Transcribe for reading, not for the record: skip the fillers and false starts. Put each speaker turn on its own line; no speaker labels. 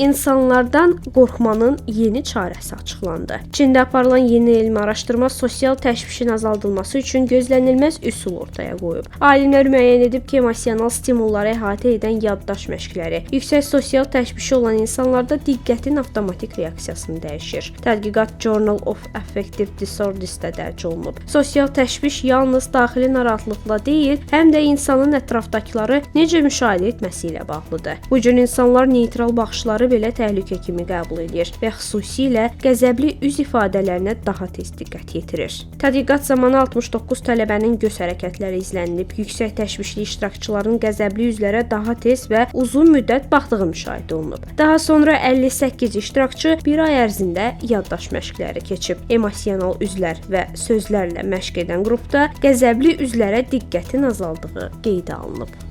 İnsanlardan qorxmanın yeni çarəsi açıqlandı. Çində aparılan yeni elmi araşdırma sosial təşvişin azaldılması üçün gözlənilməz üsul ortaya qoyub. Alimlər müəyyən edib ki, emosional stimulları əhatə edən yaddaş məşqləri yüksək sosial təşvişi olan insanlarda diqqətin avtomatik reaksiyasını dəyişir. Tədqiqat Journal of Affective Disorders-də dərc olunub. Sosial təşviş yalnız daxili narahatlıqla deyil, həm də insanın ətrafdakıları necə müşahidə etməsi ilə bağlıdır. Bu cür insanlar neytral baxışları belə təhlükə kimi qəbul edir və xüsusilə qəzəbli üz ifadələrinə daha tez diqqət yetirir. Tədqiqat zamanı 69 tələbənin göz hərəkətləri izlənilib. Yüksək təşvişli iştirakçıların qəzəbli üzlərə daha tez və uzun müddət baxdığı müşahidə olunub. Daha sonra 58 iştirakçı bir ay ərzində yaddaş məşqləri keçib. Emosional üzlər və sözlərlə məşq edən qrupda qəzəbli üzlərə diqqətin azaldığı qeydə alınıb.